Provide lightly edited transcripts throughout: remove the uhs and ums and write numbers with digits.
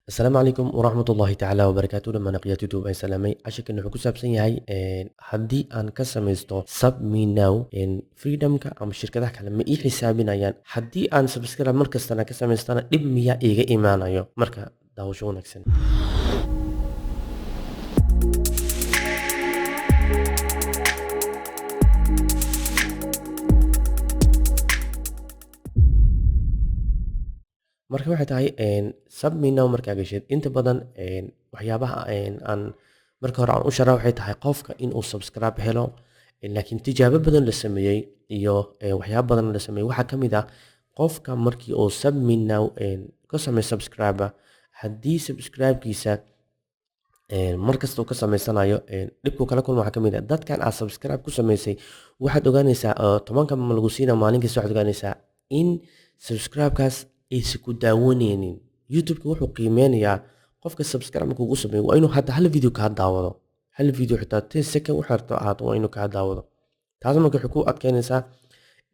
Asalaamu calaykum waraxmatullaahi tacaala wabarakaatu. Dhammaan aqyaat YouTube ay salaamay. Casharkan wuxuu ku saabsan yahay haddii aan ka samaysto Submenow Freedomka ama shirkadaha kale, ma ii xisaabinayaan? Haddii aan subscribe mar kastana ka samaystana, dhib miyaa iiga imaanayo? Marka daawasho wanaagsan. Marka waxay tahay, Submenow markaa gashid, inta badan waxyaabaha aan marka hore aan u sharax waxay tahay qofka inuu subscribe helo, laakiin tijaabo badan la sameeyey iyo waxyaabo badan la sameeyey waxaa ka mid ah qofka markii uu Submenow ka sameeyo subscribe, haddii subscribe-kiisa mar kasta uu ka samaysanayo, dhibkuu kala kulma waxaa ka mid ah dadkan aad subscribe ku samaysay waxaad ogaanaysaa 10-ka ma lagu siina maalin kasta, waxaad ogaanaysaa in subscribe-kaas aysan ku daawaneynin. YouTube-ka wuxuu qiimeynayaa qofka subscribe markuu ugu sameeyo waa inuu hadda hal video kaa daawado, hal video xitaa 10 second waxay rabto ahaato, waa inuu kaa daawado. Taas marka waxay ku adkeynaysaa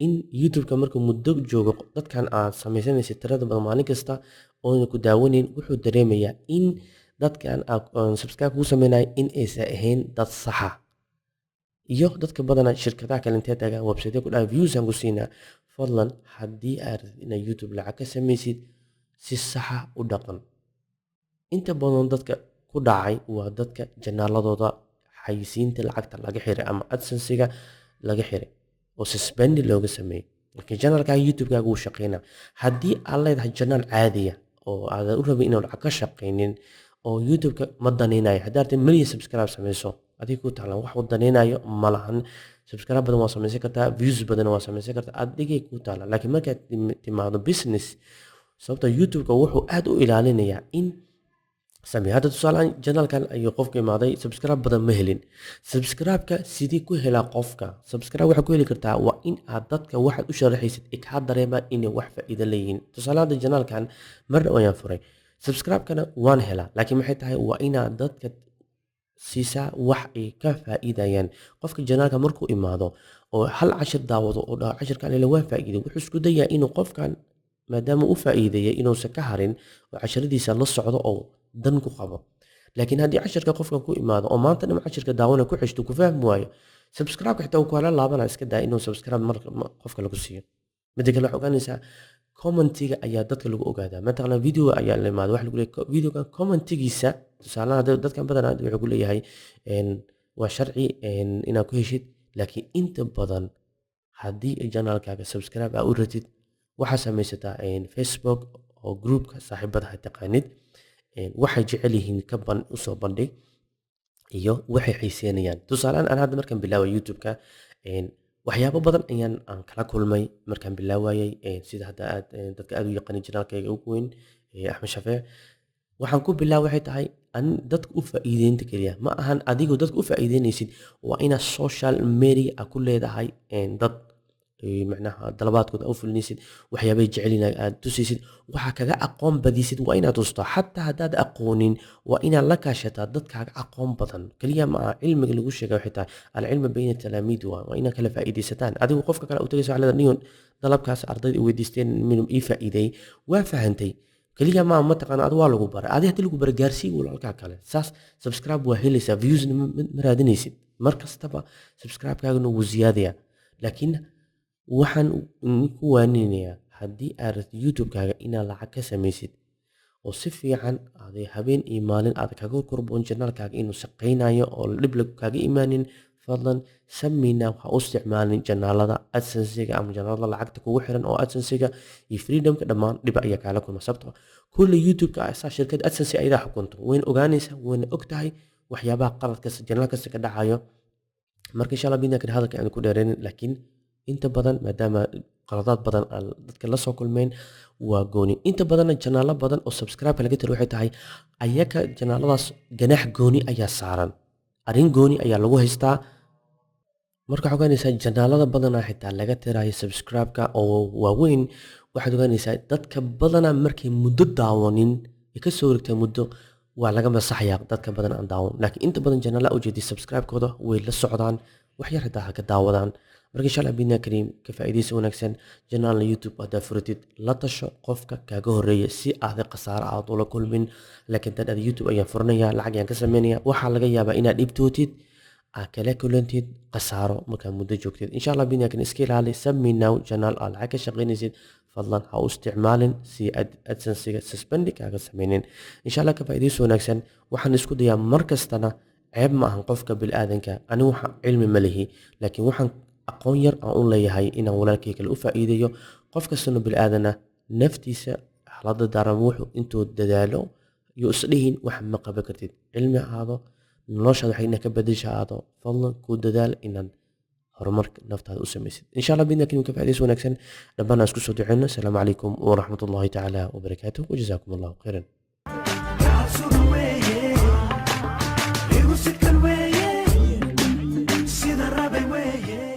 in YouTube-ka markuu muddo joogo dadkan aad samaysanaysa tirada badan maalin kasta oona ku daawaneyn, wuxuu dareemayaa in dadkan aad subscribe kugu sameynaya in aysan ahayn dad saxa. Iyo dadka badanaa shirkadaha kale intee tagaan website ku dhahay views aan ku siinaa. Fadlan, haddii aad rabtid inaad YouTube lacag ka samaysid, si saxa u dhaqan. Inta badan dadka ku dhacay waa dadka janaaladooda xayisiinta lacagta laga xiray ama AdSense-ga laga xiray oo suspend looga sameeyey, laakiin janaalkaaga YouTube-kaaga wuu shaqeynaa. Haddii aad leedahay janaal caadiya oo aadan u rabin inuu lacag ka shaqeynin oo YouTube-ka ma daneynayo, haddaad rabtid million subscribe sameyso, adiga ku taalan, wax uu daneynayo ma lahan. Subscribe badan waa sameysan kartaa, views badan waa sameysan kartaa, adigay ku taalan. Laakiin markaad timaado business, sababta YouTube-ka wuxuu aad u ilaalinayaa in samee. Hadda tusaalehaan janaalkan ayuu qofka imaaday, subscribe badan ma helin. Subscribe-ka sidii ku helaa qofka subscribe? Waxaad ku heli kartaa waa in aad dadka waxaad u sharaxaysid ay kaa dareemaan inay wax faa'iido leeyihiin. Tusaale, hadda janaalkan mar dhow ayaan furay, subscribe-kana waan helaa, laakiin maxay tahay? Waa inaad dadka siisaa wax ay ka faa'iidayaan. Qofka janaalka markuu imaado oo hal cashir daawado oo dhaho cashirkan ila waa faa'iiday, wuxuu isku dayaa inuu qofkan, maadaama u faa'iideeyay, inuusan ka harin oo casharadiisa la socdo oo dan ku qabo. Laakiin haddii cashirka qofkan ku imaado oo maanta dhama cashirka daawana ku xishto, ku fahmi waayo, subscribe xitaa uu kala laabana, iska daa inuu subscribe mar qofka lagu siiyo. Midda kale, waxaa ogaanaysaa commentiga ayaa dadka lagu ogaadaa. Mataqaanaa, videoga ayaa la imaada, waxa lagu leeyahay videogan commentigiisa. Tusaalaha, dadkan badanaa wuxuu ku leeyahay waa sharci inaad ku heshid, laakiin inta badan haddii janaalkaaga subscribe aa u ratid, waxaa samaysataa Facebook oo groupka saaxiibada ha taqaanid, waxay jecel yihiin ka ban usoo bandhig iyo waxay xiiseynayaan. Tusaalehaan, aan hadda markaan bilaaway YouTube-ka, waxyaabo badan ayaan aan kala kulmay markaan bilaawayay, sida hadda aad dadka aad u yaqaanay janaalkayga ugu weyn, Axmed Shafeec. Waxaan ku bilaabay waxay tahay an dadka u faa'iideynta keliya ma ahan. Adigoo dadka u faa'iideynaysid, waa inaad social media aad ku leedahay dad macnaha dalabaadkooda u fulinaysid, waxyaabay jecelin aad tusaysid, waxaa kaga aqoon badisid waa inaad tusto. Xataa haddaad aqoonin, waa inaad la kaashataa dadkaaga aqoon badan. Keliya ma aha cilmiga lagu sheega, waxay tahay alcilmu bayna talaamiid, waa inaad kala faa'iidaysataan. Adigu qofka kale u tagaysa waxaa leedahay, niyon dalabkaas ardayda weydiisteen minum ii faa'iideey, waa fahantay. Keliya ma mataqaana adu waa lagu baray, adi haddii lagu baray gaarsii walaalkaa kale. Saas subscribe waa helaysaa, viewsna ma raadinaysid, mar kastaba subscribe-kaagana wuu ziyaadayaa. Laakiin waxaan ku waaninayaa, haddii aad rabtid YouTube-kaaga inaad lacag ka samaysid oo si fiican aad habeen iyo maalin aad kaga korboon janaalkaaga inuu shaqaynayo oo dhib kaaga imaanin, fadlan Samina ha u isticmaalin janaalada AdSense-ga ama janaalada lacagta kugu xiran oo AdSense-ga iyo Freedomka. Dhammaan dhib ayaa kaala kulma, sababtoo kulli YouTube-ka asaa shirkad AdSense ayadaa xukunto, wayna ogaanaysaa, wayna og tahay waxyaabaha qalad kasta janaal kasta ka dhacayo. Marka insha Allah bidna hadalka aan ku dheereynin, laakiin inta badan maadaama qaladaad badan aan dadka la soo kulmeen waa gooni. Inta badanna janaalo badan oo subscribe laga tiro waxay tahay ayaka janaaladaas ganaax gooni ayaa saaran, arrin gooni ayaa lagu haystaa. Marka waxaad ogaanaysaa janaalada badanaa xitaa laga tirayo subscribe-ka oo waaweyn, waxaad ogaanaysaa dadka badanaa markay muddo daawanin ay ka soo wareegtaa muddo. Waa laga masaxayaa dadka badan aan daawan, laakiin inta badan channel-a ujeedi subscribe-kooda way la socdaan, wax yar hadaa ha ka daawadaan. Marka insha Allah bidna kariim, ka faa'iidaysi wanaagsan. Channel-na YouTube haddaa furatid, la tasho qofka kaaga horreeya si aaday khasaaro aad ula kulmin. Laakiin dad aad "YouTube ayaan furanaya, lacag ayaan ka sameynaya", waxaa laga yaabaa inaad dhibtootid, aad kala kulantid khasaaro markaa muddo joogtid. Insha Allah bidna kariim, iska ilaali Submit Now. Channel aad lacag ka shaqaynaysid fadlan ha u isticmaalin si AdSense-iga suspend kaaga sameynin. Insha Allah, ka faa'iidaysi wanaagsan. Waxaan isku dayaa mar kastana, ceeb ma ahan qofka bilaadanka, anigu waxa cilmi ma lihi, laakiin waxaan aqoon yar aan u leeyahay inaan walaalkay kale u faa'iideeyo. Qof kastana bilaadanna naftiisa xaalada daaran, wuxuu intuu dadaalo yuu isdhihin wax ma qaban kartid. Cilmi ahaado, noloshaada waxay inaad ka bedesha ahaado, fadlan ku dadaal inaad horumar naftaada u samaysid. Insha Allah bidna ka faa'iidaysi wanaagsan. Dhammaan aan isku soo duceyno. Asalaamu calaykum waraxmatullahi tacaala wabarakaatuh, wajazaakum Allahu khayran.